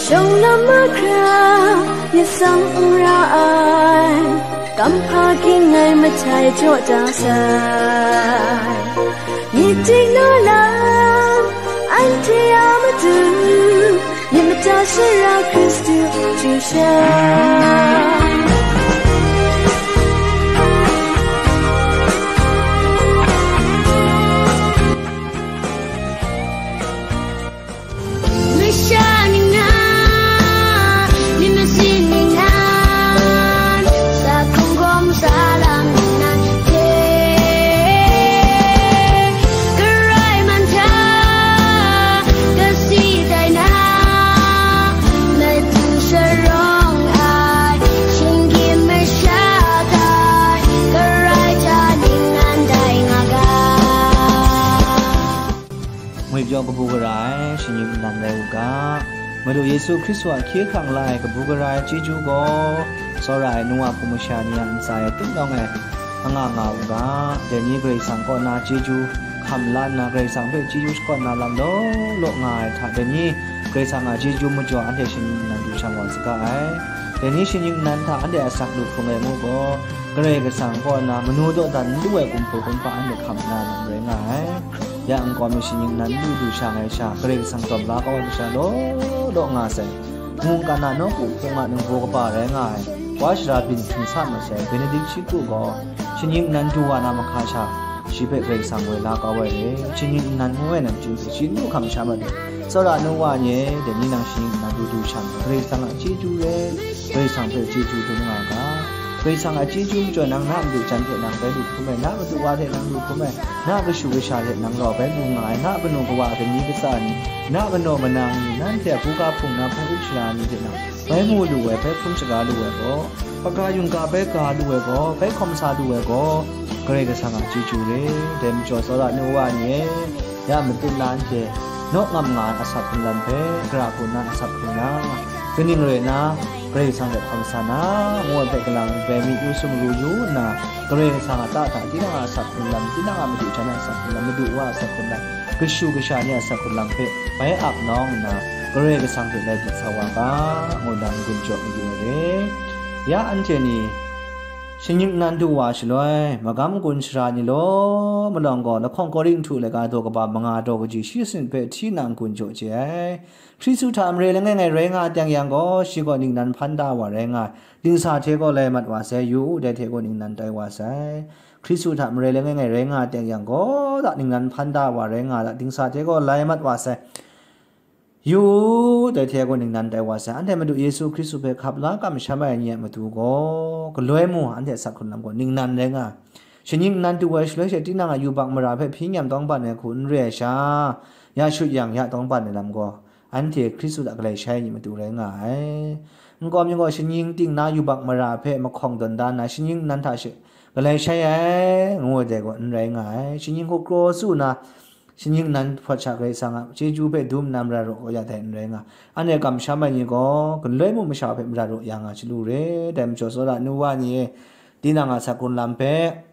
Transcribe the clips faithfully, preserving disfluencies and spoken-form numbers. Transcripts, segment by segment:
Jawng lam mahkra, myit tsang n ra ai, kamhpa ging ai mahtai jaw da sai. Myit ting naw lam, anhte a matu, myit mada sara Hkristu chyu sha. Masha ningnan, myit masin ningnan, sa hkrung hkawm sa lam ningnan hte, Karai man hta, kasi tai na, matu sharawng ai, shinggyim masha tai, Karai hta ningnan tai nga ga. Ngwi pyaw kabu gara ai, shinggyim nnan rai u ga. Madu Yesu Hkristu a hkye hkrang la ai kabu gara ai chyeju gaw, tsawra ai nu wa hpung masha ni a ntsa e tut nawng ai, anga nga u ga. Dai ni Karai Kasang kaw na chyeju hkam la nna, Karai Kasang hpe chyeju shakawn na lam law law nga ai hta, dai ni Karai Kasang a chyeju majaw anhte shinggyim nnan du shang wa saga ai. Dai ni shinggyim nnan hta anhte a asak lu hkrung ai ngu gaw, Karai Kasang kaw na manu dawdan n lu ai kumhpa kumhpa anhte hkam na lam rai nga ai. Ya nkau mi shinggyim nnan lu du sha ai sha, Karai Kasang tawm la kau ai masha law law nga sai. Mungkan a nawku hpung a ningbaw kaba rai nga ai, Wa Shara byin hpring sa masai Benedict shi kru gaw, shinggyim nnan du wa na mahka sha, shi hpe Karai Kasang woi la kau ai re. Shinggyim nnan ngu ai nan chyu hte shi n du hkam sha mat ai. Tsawra nu wa ni e, dai ni nang shinggyim nnan du du sha, Karai Kasang a chyeju re, Karai Kasang hpe chyeju dum nga ga. Karai Kasang a chyeju majaw nang na madu jan hte nang bai lu hkrum ai, na madu wa hte nang lu hkrum ai, na kashu kasha hte nang rau bai lu nga ai, na kanu kawa kani katsa ni, na kanaw manang ni, nanhte a buga hpung na hpung up shara ni hte nang bai mu lu ai, bai hkrum shaga lu ai gaw, hpaga yungga bai ga lu ai gaw, bai hkawm sa lu ai gaw, Karai Kasang a chyeju re. Dai majaw tsawra nu wa ni e, ya matut na anhte, nawk ngam nga ai asak hkrung lam hpe, gara hku na asak hkrung na, kaning rai na, Karai Kasang hpe hkawm sa na, ngu ai hpe galang bai mi yu sumru yu nna, Karai Kasang a ta hta tinang a asak hkrung lam, tinang a madu jan a asak hkrung lam, madu wa a asak hkrung lam, kashu kasha ni a asak hkrung lam hpe bai ap nawng nna, Karai Kasang hte lai byin sa wa ga, ngu nna n-gun jaw mayu ai re. Ya anhte ni, shinggyim nnan du wa shaloi, magam gun sara ni law malawng gaw, lahkawng Korinhtu laika daw kaba manga daw kaji shi sanit hpe hti nna n-gun jaw chye ai. Hkristu hta mare langai ngai rai nga teng yang gaw, shi gaw ningnan hpan da wa rai nga ai, dingsa hte gaw lai mat wa sai, yu u, dai hte gaw ningnan tai wa sai. Hkristu hta mare langai ngai rai nga teng yang gaw, da ningnan hpan da wa rai nga da, dingsa hte gaw lai mat wa sai, yu u, dai hte gaw ningnan tai wa sai. Anhte Madu Yesu Hkristu hpe hkap la kamsham ai ni a matu gaw, galoi mu, anhte asak hkrung lam gaw ningnan rai nga ai. Shinggyim nnan du ai shaloi she, tinang a yubak mara hpe hpyi nyam tawng ban ai hku n re ai sha, ya shut yang ya tawng ban ai lam gaw, anhte Hkristu hta galai shai ai ni matu rai nga ai. Nkau mi gaw, shinggyim ting na yubak mara hpe mahkawng dawn da nna, shinggyim nnan hta she galai shai ai, ngu ai dai gaw n rai nga ai. Shinggyim hku kraw tsu nna, shinggyim nnan hpawt sha Karai Kasang a chyeju hpe dum nna mara raw kau ya dai n rai nga ai. Anhte kamsham ai ni gaw, galoi mu masha hpe mara raw ya nga ai hte lu re. Dai majaw, tsawra nu wa ni e, tinang a asak hkrung lam hpe,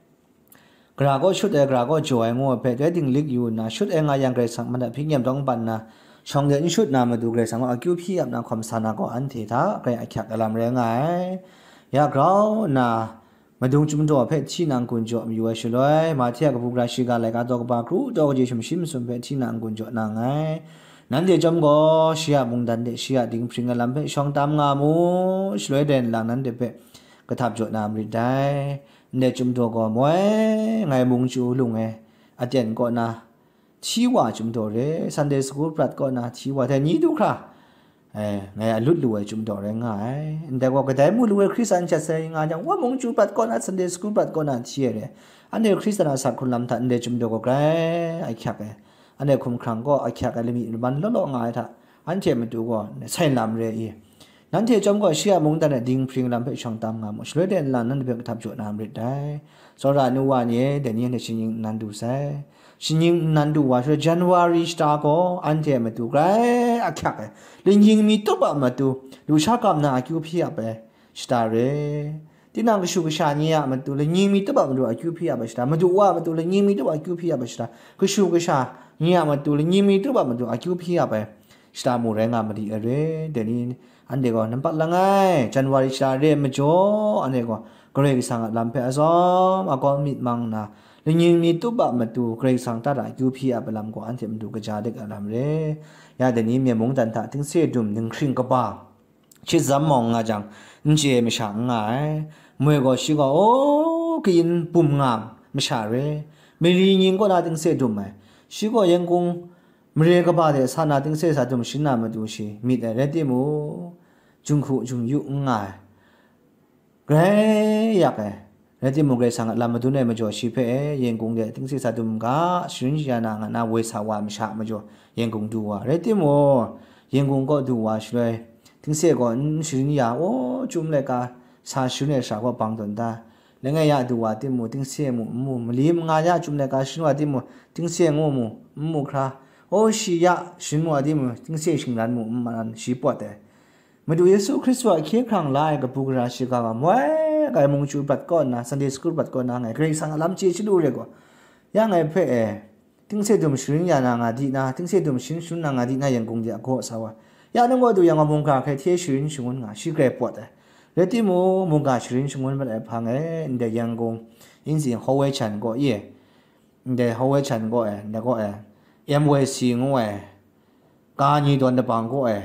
gara kaw shut ai, gara kaw jaw ai ngu ai hpe, dai dinglik yu nna, shut ai nga yang Karai Kasang a man hta hpyi nyam tawng ban nna, shawng de n shut na matu Karai Kasang gaw akyu hpyi ap na hkawm sa na gaw, anhte hta grai ahkyak ai lam rai nga ai. Ya grau nna, madung chyum daw hpe hti nna n-gun jaw mayu ai shaloi, Mahte a kabu gara shiga laika daw kaba kru daw kaji sumshi masum hpe hti nna n-gun jaw na nngai. Nanhte chyawm gaw, shi a mungdan de shi a dinghpring ai lam hpe shawng tam nga mu, shaloi dai nlang nanhte hpe kahtap jaw na marit dai. Ndai chyum daw gaw moi, ngai mung chyu lung e, aten kaw na hti wa ai chyum daw re, Sunday school prat kaw na hti wa ai, dai ni du hkra, eh, ngai alut lu ai chyum daw rai nga ai. Ndai gaw, kadai mu lu ai Hkristan shat sai nga jang, wa mung chyu prat kaw na, Sunday school prat kaw na hti ai re. Anhte Hkristan a asak hkrung lam hta ndai chyum daw gaw grai ahkyak ai. Anhte hkumhkrang gaw ahkyak ai lamik laman law law nga ai hta, anhte matu gaw sai lam re i? Nanhte chyawm gaw shi a mungdan e dinghpring lam hpe shawng tam nga mu, shaloi de nlang nanhte hpe kahtap jaw na marit dai. Tsawra nu wa ni e, dai ni anhte shinggyim nnan du sai. Shinggyim nnan du wa shaloi, January shata gaw anhte a matu grai ahkyak ai, lanying mi tup a matu, lusha kam na akyu hpyi ap ai shata re. Tinang kashu kasha ni a matu lanying mi tup a matu akyu hpyi ap ai shata, madu wa a matu lanying mi tup a akyu hpyi ap ai shata, kashu kasha ni a matu lanying mi tup a matu akyu hpyi ap ai shata mu rai nga mali ai re. Dai ni anhte gaw nampat langai January shata re ai majaw, anhte gaw Karai Kasang a lam hpe azawng agaw myit mang nna, lingning mi tup a matu Karai Kasang ta da akyu hpyi a palam gaw anhte matu kaja dik a lam re. Ya dai ni Myen mungdan hta tingse dum ninghkring kaba, hkyit zam mawng nga jang, n chye ai masha n nga ai. Moi gaw shi gaw, o, kayin bum nga masha re. Mali ning kaw na tingse dum ai. Shi gaw Yangon mare kaba de sa na tingse sa dum sharin na matu shi myit ai, rai timung, junghku jungyu n nga ai. Grai yak ai. Rai timung, Karai Kasang a lam madun ai majaw shi hpe e, Yangon de tingse sa dum ga, sharin ya na nga na woi sa wa masha majaw, Yangon du wa. Rai timung, Yangon kaw du wa shaloi, tingse gaw n sharin ya, o, chyum laika sa sharin ai sara gaw bang tawn da. Langai ya du wa timung, tingse mu n mu, mali manga ya chyum laika sharin wa timung, tingse ngu mu n mu hkra, o, shi ya sharin wa timung, tingse shingran mu n man, shi pawt ai. Madu Yesu Hkristu a hkye hkrang la ai kabu gara shiga ga moi ga ai mungchu prat kaw nna, Sunday school prat kaw nna, ngai Karai Kasang a lam chye chyalu re gaw, ya ngai hpe e, tingse dum sharin ya na nga di na, tingse dum sharin shangun na nga di na, Yangon de a gaw sa wa. Ya nang gaw du yang gaw mungga hkrai hte sharin shangun nga, shi grai pawt ai. Rai timung, mungga sharin shangun mat ai hpang e, ndai Yangon, Inzing Hawai Chan gaw ye, ndai Hawai Chan gaw e, ndai gaw e, M Y C ngu ai, Ka ni dawn dabang kaw e,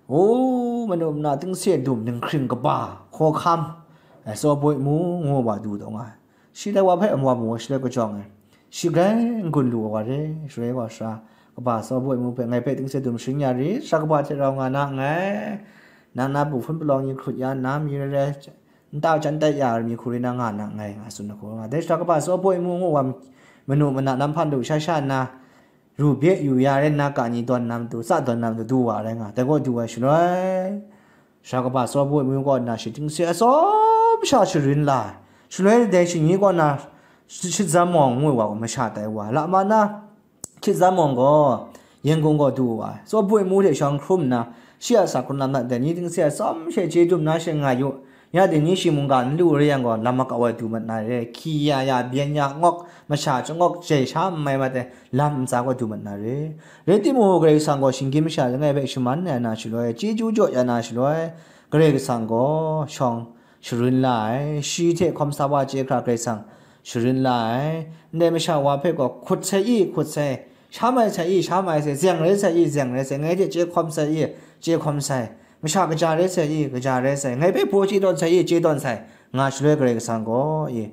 o, manu mana tingse dum ninghkring kaba, hkawhkam, e, tsawboi mu ngu wa du taw nga ai. Shi dai wa hpe amwa mu shaloi kajawng e, shi grai n-gun lu wa re, shaloi wa sara kaba tsawboi mu hpe ngai hpe tingse dum sharin ya rit, sara kaba hte rau nga na nngai. Nang na bu hpun palawng ni hkrut ya nna, mi rai rai, nta jan tai ya ai mi hku rai na nga na nngai, nga tsun ai hku nga. Dai sara kaba tsawboi mu ngu wa, manu mana nam hpan du sha sha nna, ru bye yu ya rai nna, ka ni dawn na matu, tsa dawn na matu du wa rai nga, dai gaw du ai shaloi, sara kaba tsawboi mu kaw nna shi tingse atsawm sha sharin la ai. Shaloi dai shani kaw na hkyit zam mawng ngu wa masha tai wa, la ma na, hkyit zam mawng gaw Yangon gaw du wa ai. Tsawboi mu hte shawng hkrum nna, shi a sa hkrun lam na dai ni tingse atsawm she chye dum na she nga yu. Ya dai ni shi mungga n lu re yang gaw, lam makau ai du mat na re, hki ya ya, byen ya ngawk, masha chyawngawk, jai sha n mai mat ai lam ntsa gaw du mat na re. Rai timung, Karai Kasang gaw shinggyim masha langai hpe shaman ya na shaloi, chyeju jaw ya na shaloi, Karai Kasang gaw shawng sharin la ai, shi hte hkawm sa wa chye hkra Karai Kasang sharin la ai. Ndai masha wa hpe gaw, hkut sai i, hkut sai, sha mai sai i, sha mai sai, zeng rai sai i, zeng rai sai, ngai hte chye hkawm sai i, chye hkawm sai, masha kaja rai sai i, kaja rai sai, ngai hpe baw chye tawn sai i, chye tawn sai, nga shaloi Karai Kasang gaw i,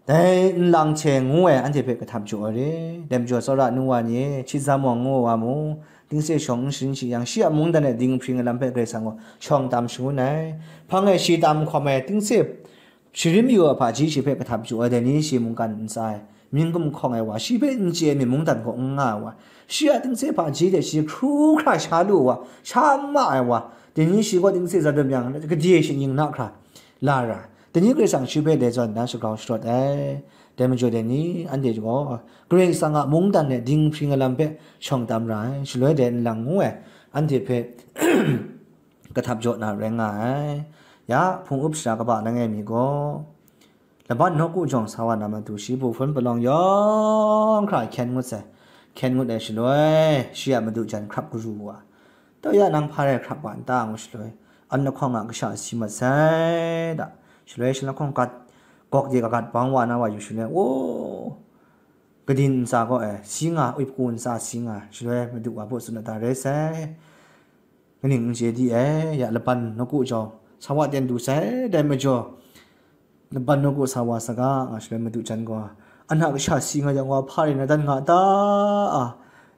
dai nlang hte ngu ai anhte hpe kahtap jaw ai re. Dai majaw tsawra nu wa ni, hkyit zam mawng ngu wa mu, tingse shawng n sharin shi yang, shi a mungdan e dinghpring ai lam hpe Karai Kasang gaw shawng tam shangun ai. Hpang e shi tam hkawm ai, tingse sharin mayu a hpaji shi hpe kahtap jaw ai, dai ni shi mungkan ntsa e mying gumhkawng ai wa, shi hpe n chye ai myen mungdan gaw n nga ai wa, shi a tingse hpaji hte shi hkru hkra sha lu ai wa, sha n ma ai wa, dai ni shi gaw tingse za dum yang, gade shinggyim na hkra la ra ai. Dai ni Karai Kasang shi hpe dai zawn na shagrau sharawt ai. Dai majaw dai ni, anhte gaw Karai Kasang a mungdan e dinghpring ai lam hpe shawng tam ra ai. Shaloi dai nlang ngu ai, anhte hpe kahtap jaw na rai nga ai. Ya, hpung up shara kaba langai mi gaw, laban nawku jawng sa wa na matu, shi bu hpun palawng yawng hkra hkyen ngut sai. Hkyen ngut ai shaloi, shi a madu jan hkrap karu wa. Tau ya nang hpa rai hkrap wa n ta ngu shaloi, an lahkawng a kasha si mat sai da. Shaloi shi lahkawng gat, gawk de kagat bang wa na wa yu shaloi, o, kadin ntsa gaw e, si nga, uip ku ntsa si nga, shaloi madu wa baw tsun na ta rai sai. Kaning n chye di ai, ya laban nawku jau, sa wa ten du sai, dai majaw, laban nawku sa wa saga, nga shaloi madu jan gaw, an hta kasha si nga yang wa, hpa rai na dan nga ta, a,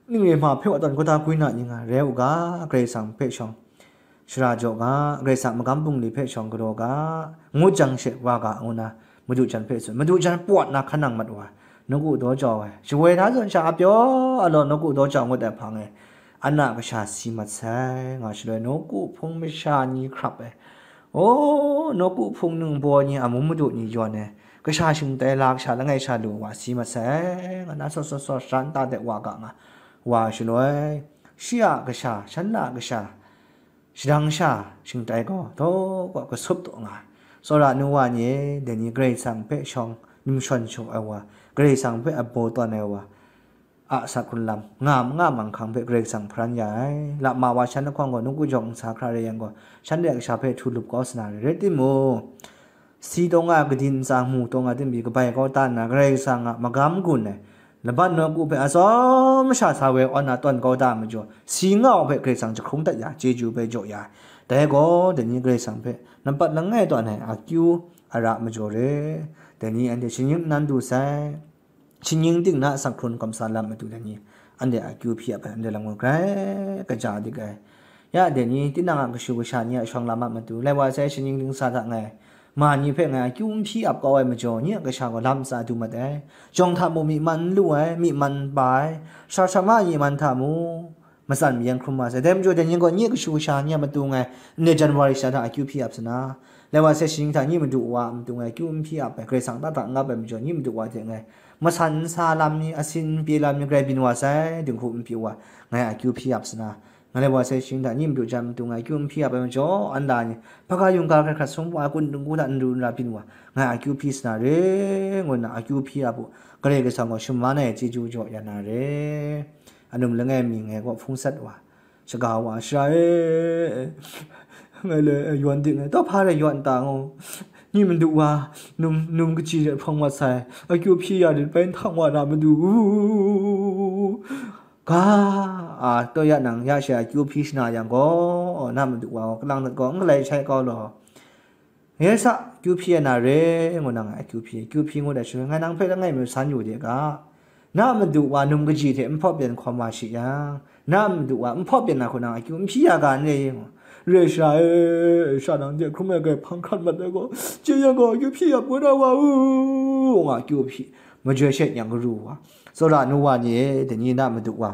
ning re hma hpe wa tawn kau da gwi na ni nga, rai u ga, Karai Kasang hpe shawng shara jaw ga, Karai Kasang magam bungli hpe shawng galaw ga, ngut jang she wa ga, ngu na, madu jan hpe tsun, madu jan pawt na hkan nang mat wa, nawku daw jau ai, shawoi hta zawn sha a pyaw a law nawku daw jau ngut ai hpang e, an a kasha si mat sai, nga shaloi nawku hpung masha ni hkrap ai, o, nawku hpung ningbaw ni a mung madu ni yawn ai, kasha shingtai la kasha langai sha lu wa si mat sai, nga na sawt sawt sawt sha nta de wa ga nga, wa shaloi, shi a kasha, shan a kasha, shadang sha shingtai gaw, daw gaw kasup taw nga ai. Tsawra nu wa ni e, dai ni Karai Kasang hpe shawng numshawn shaw ai wa, Karai Kasang hpe abaw tawn ai wa, a asak hkrunlam, nga ma nga manghkang hpe Karai Kasang hparan ya ai. Lama wa shan lahkawng gaw, nawku jawng ntsa hkra rai yang gaw, shanhte a kasha hpe htu lup kau sa na re. Rai timung, si taw nga, kadin ntsa, mu taw nga, dinghpi kabai kau ta nna, Karai Kasang a magam gun ai laban nawku hpe atsawm sha sa we awn na tawn kau ta ai majaw, si nga u hpe Karai Kasang jahkrung dat ya, chyeju hpe jaw ya. Dai gaw, dai ni Karai Kasang hpe nampat langai tawn ai akyu ara majaw re. Dai ni anhte shinggyim nnan du sai. Shinggyim ting na asak hkrun kamsa lam matu dai ni, anhte akyu hpyi ap ai, anhte lam gaw grai kaja dik ai. Ya dai ni, tinang a kashu kasha ni a shawng lam a matu, lai wa sai shinggyim ting sa hta ngai, ma ni hpe ngai akyu n hpyi ap kau ai majaw, nye a kasha gaw lam ntsa du mat ai. Jawng hta mung myi man n lu ai, myi man n pa ai, sara sara ma myi man hta mung matsan mayang hkrum wa sai. Dai majaw, dai ni gaw nye kashu kasha ni a matu ngai, ndai January sha hta akyu hpyi ap sa na, lai wa sai shinggyim hta nye madu wa a matu ngai akyu n hpyi ap ai, Karai Kasang ta hta n ngap ai majaw, nye madu wa hte ngai matsan n sa lam ni, asin n pyi lam ni, grai byin wa sai, dinghku n pyi wa, ngai akyu hpyi ap sa na, ngai lai wa sai shinggyim hta nye madu jan matu ngai akyu n hpyi ap ai majaw, an la ni, hpaga yungga hkrai hkrat sum wa, kun dingku hta n ru n ra byin wa, ngai akyu hpyi sa na re, ngu nna akyu hpyi ap u, Karai Kasang gaw shaman ai chyeju jaw ya na re. Anum langai mi ngai kaw hpung sat wa, shaga wa, Sara e, ngai le, e, yawn dik ngai, taw hpa rai yawn ta ngu, nye madu wa, num, num kaji hte hprawng mat sai, akyu hpyi ya rit bai, nhtang wa na madu u, ga, a, taw ya nang, ya she akyu hpyi shana yang gaw, na madu wa gaw, kalang dat gaw, n galai shai kau law. Ngai sa, akyu hpyi ya na re, ngu nang akyu hpyi, akyu hpyi ngut ai shaloi, ngai nang hpe langai mi san yu de ga, na madu wa num kaji hte n hpaw byan hkawm wa shi yang, na madu wa n hpaw byan na hku nang akyu n hpyi ya ga n re ye, ngu. Re sara e, sha nang de hkrum ai grai hpang hkrat mat ai gaw, chye yang gaw akyu hpyi ya poi na wa u, nga akyu hpyi, majoi she nyang garu wa, tsawra nu wa ni e, dai ni na madu wa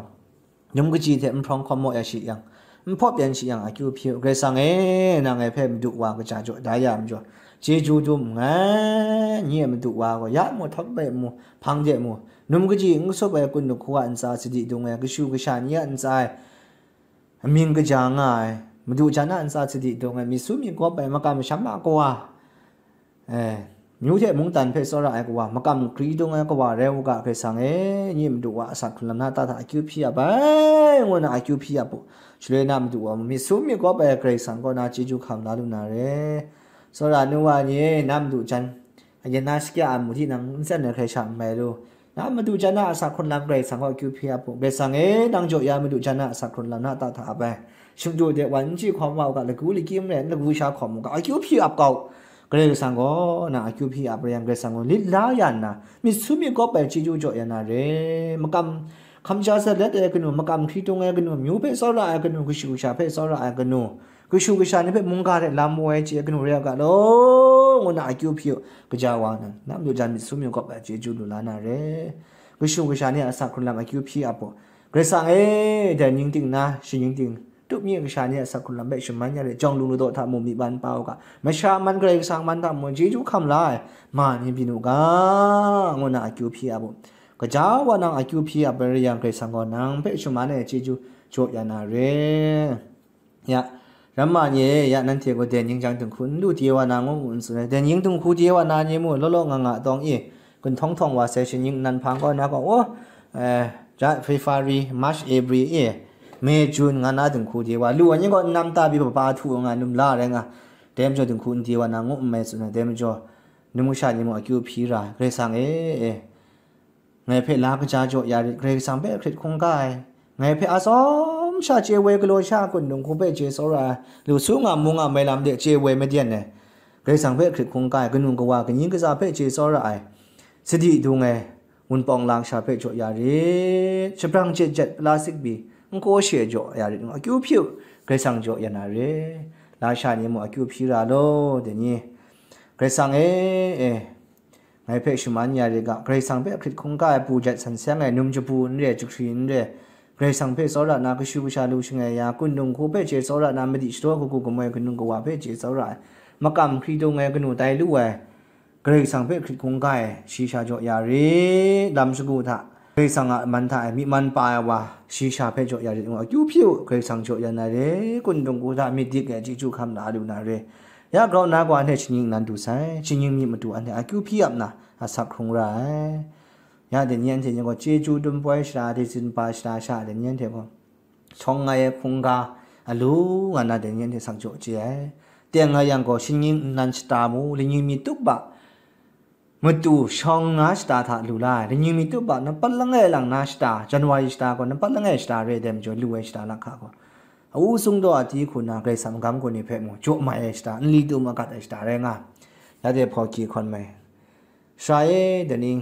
num kaji hte n hprawng hkawm maw ya shi yang, n hpaw byan shi yang, akyu hpyi u, Karai Kasang e, nang ngai hpe madu wa kaja jaw da ya majaw, chyeju dum nngai, nye madu wa gaw, ya mu, htawt bai mu, hpang de mu, num kaji n kasup ai kun dinghku a ntsa sadi dung ai, kashu kasha ni a ntsa e amying kaja nga ai, madu jan a ntsa sadi dung ai, myit su myit gawp ai, makam masham a kawa, e, myu hte mungdan hpe tsawra ai kawa, makam hkri dung ai kawa rai u ga, Karai Kasang e, nye madu wa asak hkrun lam na ta hta akyu hpyi ap ai, ngu nna akyu hpyi ap u. Shaloi na madu wa myit su myit gawp ai Karai Kasang kaw na chyeju hkam la lu na re. Tsawra nu wa ni e, na madu jan, ayen na shakya a mu tinang n tsen ai hkrai sha n mai lu. Na madu jan a asak hkrun lam Karai Kasang kaw akyu hpyi ap u. Karai Kasang e, nang jaw ya madu jan a asak hkrun lam na ta hta ap ai. Shingdu de wan n chyi hkawm wa u ga, lagu lakyim rai n lagu sha hkawm u ga, akyu hpyi ap kau. Karai Kasang gaw na akyu hpyi ap rai yang, Karai Kasang gaw lit la ya nna, myit su myit gawp ai chyeju jaw ya na re. Makam hkamja salet ai kanu, makam hkri dung ai kanu, myu hpe tsawra ai kanu, kashu kasha hpe tsawra ai kanu, kashu kasha ni hpe mungga hte lam woi chye ai kanu rai u ga law, ngu nna akyu hpyi u, kaja wa nnan, na madu jan myit su myit gawp ai chyeju lu la na re. Kashu kasha ni a asak hkrun lam akyu hpyi ap u. Karai Kasang e, dai ning ting na, shi ning ting, tup nye kasha ni a asak hkrun lam hpe shaman ya re, jawng lu ladaw hta mung myi man pa u ga, masha man Karai Kasang man hta mung chyeju hkam la ai ma ni byin u ga, ngu nna akyu hpyi ap u. Kaja wa nang akyu hpyi ap ai rai yang, Karai Kasang gaw nang hpe shaman ai chyeju jaw ya na re. Ya, ramma ni e, ya, nanhte gaw dai ning jang dinghku n lu de wa na ngu ngu n tsun ai. Dai ning dinghku de wa na ni mu, law law nga nga tawng e, gun htawng htawng wa sai, shi ning nnan hpang kaw na gaw, oh, eh, ja, February, March, April e, May, June nga na dinghku de wa, lu ai ni gaw n nam ta pyi, papa htu nga, num la rai nga, dai majaw dinghku n de wa na ngu n mai tsun ai. Dai majaw, num kasha ni mung akyu hpyi ra, Karai Kasang e, e, ngai hpe la kaja jaw ya rit, Karai Kasang hpe hkrit hkungga ai, ngai hpe atsawm sha chye woi galaw sha a kun dinghku hpe chye tsawra ai, lu su nga mu nga mai lam de chye woi maden ai, Karai Kasang hpe hkrit hkungga ai, kanu kawa kaning kaza hpe chye tsawra ai, sadi dung ai, wunpawng lam kasha hpe jaw ya rit, shabrang jet jet plastik pyi n kaw she jaw ya rit, akyu hpyi u, Karai Kasang jaw ya na re. Lasha ni mung akyu hpyi ra law, dai ni, Karai Kasang e, e, ngai hpe shaman ya rit ga, Karai Kasang hpe hkrit hkungga ai, bu jat san seng ai, num jabu n re, jahkri n re, Karai Kasang hpe tsawra na, kashu kasha lu shangai ya, kun dinghku hpe chye tsawra na, madi shadaw kagu kamoi kanu kawa hpe chye tsawra ai, makam hkri dung ai, kanu tai lu ai, Karai Kasang hpe hkrit hkungga ai, shi sha jaw ya rit, lam shagu hta, Karai Kasang a man hta e myi man pa ai wa, shi sha hpe jaw ya rit ngu, akyu hpyi u, Karai Kasang jaw ya na re, kun dinghku hta myit dik ai chyeju hkam la lu na re. Ya grau nna gaw anhte shinggyim nnan du sai, shinggyim myit matu anhte akyu hpyi ap nna, asak hkrung ra ai. Ya dai ni anhte ni gaw chyeju dum poi shara, dai zin pa shara sha dai ni anhte gaw shawng ai hkungga alu nga na dai ni anhte sak jaw chye ai. Teng nga yang gaw, shingnying nnan shata mu, lingnying mi tup a matu shawng nga shata hta lu la ai, lingnying mi tup a nampat langai lang na shata, January shata gaw nampat langai shata re ai dai majaw, lu ai shata lahkha gaw, a u sung daw a ti hku na Karai Kasang magam kaw ni hpe mung jaw mai ai shata, nli tu magat ai shata rai nga ai. Ya dai hpaw hkye hkawn mai. Sara e, dai ni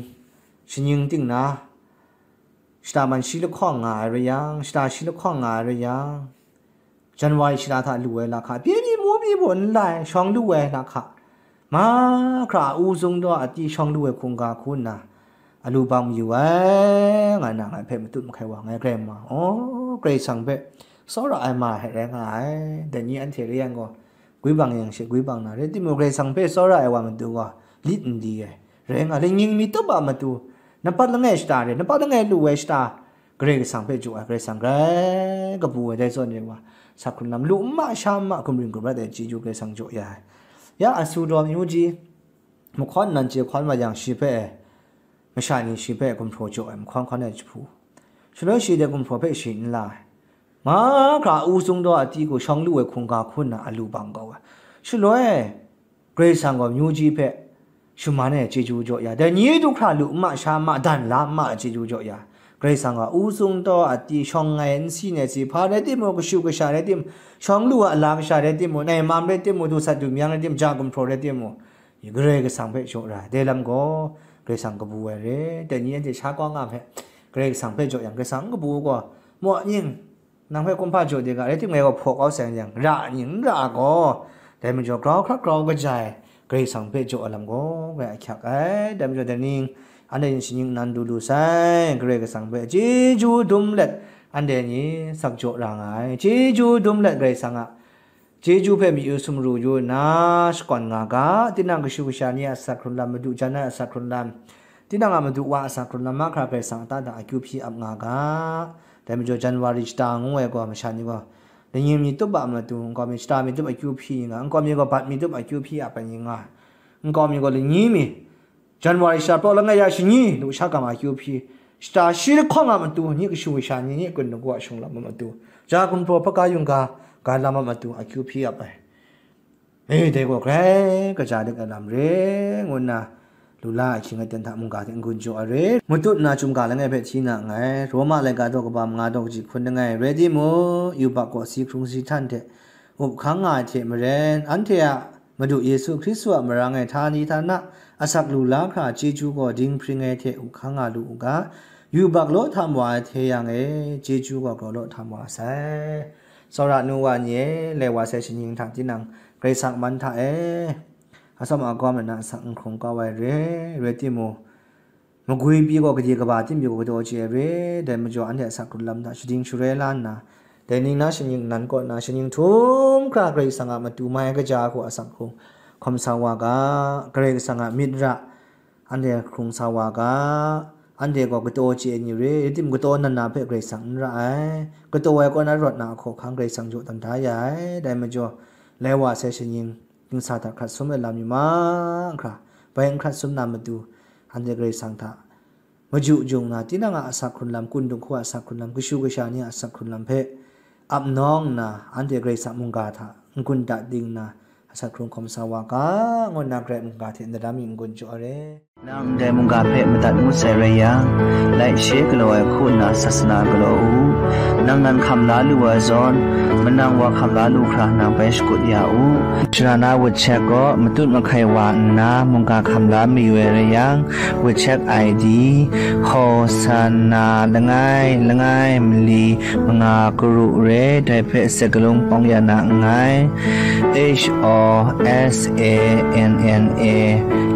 shingnying ting na, shata man shi lahkawng nga ai rai yang, shata shi lahkawng nga ai rai yang, January shata hta lu ai lahkha, pyi pyi mu pyi mu n lai, shawng lu ai lahkha, mahkra a u sung daw a ti shawng lu ai hkungga hku nna, alu bang mayu ai, nga na ngai hpe matut mahkai wa ngai Karai ma, aw, Karai Kasang hpe tsawra ai ma hte rai nga ai. Dai ni anhte rai yang gaw, gwi bang yang she gwi bang na, rai timung, Karai Kasang hpe tsawra ai wa matu gaw, lit n di ai, rai nga, lingnying mi tup a matu, nampat langai shata re, nampat langai lu ai shata, Karai Kasang hpe jaw ai, Karai Kasang grai kabu ai, dai zawn re wa, sak hkrun lam, lu n ma, sha n ma, gumring gumrat ai chyeju Karai Kasang jaw ya ai. Ya asu daw amyu ji, mahkawn nan chye hkawn wa yang, shi hpe, masha ni shi hpe gumhpraw jaw ai, mahkawn hkawn ai jahpu, shaloi shi dai gumhpraw hpe shi n la ai. Mahkra a u sung daw a ti hku shawng lu ai hkungga hku nna alu bang kau ai. Shaloi, Karai Kasang gaw amyu ji hpe shaman ai chyeju jaw ya, dai ni du hkra lu n ma, sha n ma, dan la n ma ai chyeju jaw ya, Karai Kasang gaw u sung daw a ti shawng ai nsi nai si, hpa rai timung, kashu kasha rai timung, shawng lu a ala kasha rai timung, naimam rai timung, dusat dumyang rai timung, ja gumhpraw rai timung, Karai Kasang hpe jaw ra ai. Dai lam gaw Karai Kasang kabu ai re. Dai ni anhte sha kau nga hpe Karai Kasang hpe jaw yang, Karai Kasang n kabu gaw, maw nying, nang hpe kumhpa jaw de ga, rai timung, ngai gaw hpaw kau sai yang, ra nying n ra gaw, dai majaw grau hkrat grau kaja ai Karai Kasang hpe jaw ai lam gaw, ngai ahkyak ai. Dai majaw, dai ning, anhte yin shaning nan du lu sai, Karai Kasang hpe chyeju dum let, anhte ni sak jaw ra nga ai, chyeju dum let Karai Kasang a chyeju hpe myu sumru yu nna shakawn nga ga, tinang kashu kasha ni a asak hkrun lam, madu jan ai asak hkrun lam, tinang a madu wa a asak hkrun lam, mahkra Karai Kasang a ta da akyu hpyi ap nga ga. Dai majaw, January shata ngu ai gaw, masha ni gaw, lingnying mi tup a matu, nkau mi shata mi tup akyu hpyi nga, nkau mi gaw bat mi tup akyu hpyi ap ai ni nga, nkau mi gaw lingnying mi, January shata pawng langai ya shani, lusha gam akyu hpyi, shata shi lahkawng a matu, ni kashu kasha ni, ni kun dagu a shung lam a matu, ja gumhpraw hpaka yungga ga lam a matu akyu hpyi ap ai. E, dai gaw grai kaja dik ai lam re, ngu nna, lu la ai hkying aten hta mungga hte n-gun jaw ai re. Matut na chyum ga langai hpe hti na nngai. Roma laika daw kaba manga daw kaji hkun langai. Rai timung, yubak gaw si hkrung si htan hte up hkang nga ai hte maren, anhte a Madu Yesu Hkristu a marang e htani htana asak lu la hkra chyeju gaw dinghpring ai hte up hkang nga lu u ga, yubak law htam wa ai hte yang e, chyeju gaw grau law htam wa sai. Tsawra nu wa ni e, lai wa sai shaning hta tinang, Karai Kasang man hta e, atsawm agawm lana asak n hkrung kau ai re, rai timung, magwi pyi gaw gade kaba tim pyi gaw kadaw chye ai re, dai majaw anhte asak hkrun lam hta shading shaloi la nna, dai ning na shaning nan kaw na shaning htum hkra Karai Kasang a matu mai kaja hku asak hkrung hkawm sa wa ga, Karai Kasang a myit ra anhte hkrung sa wa ga, anhte gaw kataw chye ai ni re, rai timung kataw nan na hpe Karai Kasang n ra ai, kataw ai kaw na rawt na ahkaw hkang Karai Kasang jaw tawn da ya ai, dai majaw, lai wa sai shaning, dingsa hta hkrat sum ai lam mi mahkra, bai n hkrat sum na matu, anhte Karai Kasang hta maju jung na, tinang a asak hkrun lam, kun duk hku a asak hkrun lam, kashu kasha ni a asak hkrun lam hpe ap nawng nna, anhte Karai Kasang mungga hta n-gun da ding nna, asak hkrung hkawm sa wa ga, ngu nna Karai mungga hte ndai lam mi n-gun jaw ai re. Nang ndai mungga hpe madat ngut sai rai yang, laishe galaw ai hku nna sasana galaw u. Nang nan hkam la lu ai zawn, manang wa hkam la lu hkra nang bai shakut ya u. Sharana wut chek gaw matut mahkai wa nna mungga hkam la mayu ai rai yang, wut chek I D, Hosanna langai langai mali manga karu re, dai hpe sakalung pawng ya na nngai. H O S A N N A,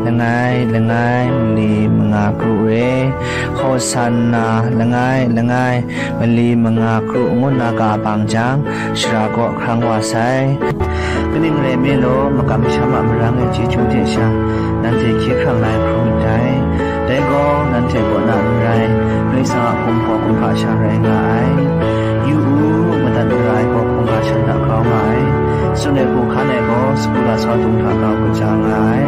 langai langai mali manga karu re, Hosanna langai langai mali manga karu ngu nna ga bang jang, shara kaw hkrang wa sai. Kaning rai mi law, makam masham a marang e chyeju hte sha, nanhte hkye hkrang na ai hkrum ndai. Dai gaw, nanhte kaw na n rai, Karai Kasang a hkum hpaw kumhpa sha rai nga ai. Yu u, madat mara ai gaw hkungga shan hta grau nga ai. Tsun ai hku hkan ai gaw, sagu lasau dung hta grau kaja nga ai.